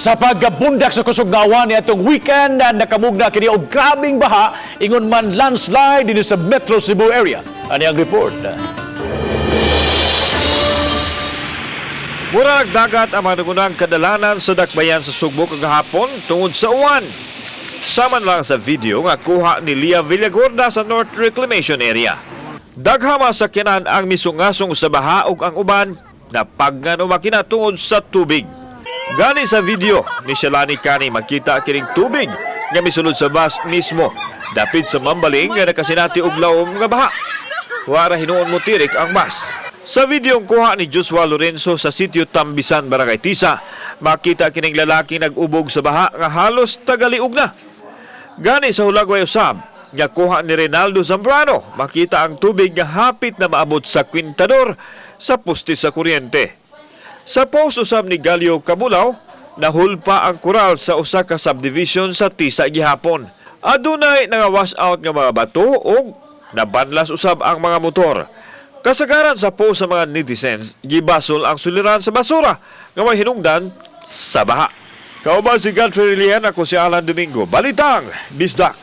Sa pagbundak sa kusog nga awan niadtong weekend na nakamugna kini og grabing baha, ingon man landslide dinhi sa Metro Cebu area. Ani ang report. Mura nagdagat ang mga nagunang kadalanan sa dakbayan sa Sugbo kagahapon tungod sa uwan. Sama na lang sa video nga kuha ni Lia Villagorda sa North Reclamation Area. Daghang mga sakyanan ang misungasong sa baha ug ang uban napaggan o makina tungod sa tubig. Gani sa video ni Shalani Kani, makita kining tubig nga misulod sa bus mismo dapit sa mambaling nga nakasinati og lawom nga baha. Wara hinuon mo tirik ang bus. Sa videong kuha ni Joshua Lorenzo sa sitio Tambisan, Barangay Tisa, makita kining lalaki nag-ubog sa baha nga halos tagaliog na. Gani sa hulagway usab nga kuha ni Reynaldo Zambrano, makita ang tubig nga hapit na maabot sa kwintador sa poste sa kuryente. Sa post usab ni Galio Kabulaw, nahulpa ang koral sa usa ka subdivision sa Tisa gihapon. Adunay nga wash out nga mga bato ug nabanlas usab ang mga motor. Kasagaran sa post sa mga netizens, gibasol ang suliran sa basura nga may hinungdan sa baha. Kauban si Godfrey Relian, ako si Alan Domingo. Balitang Bisdak.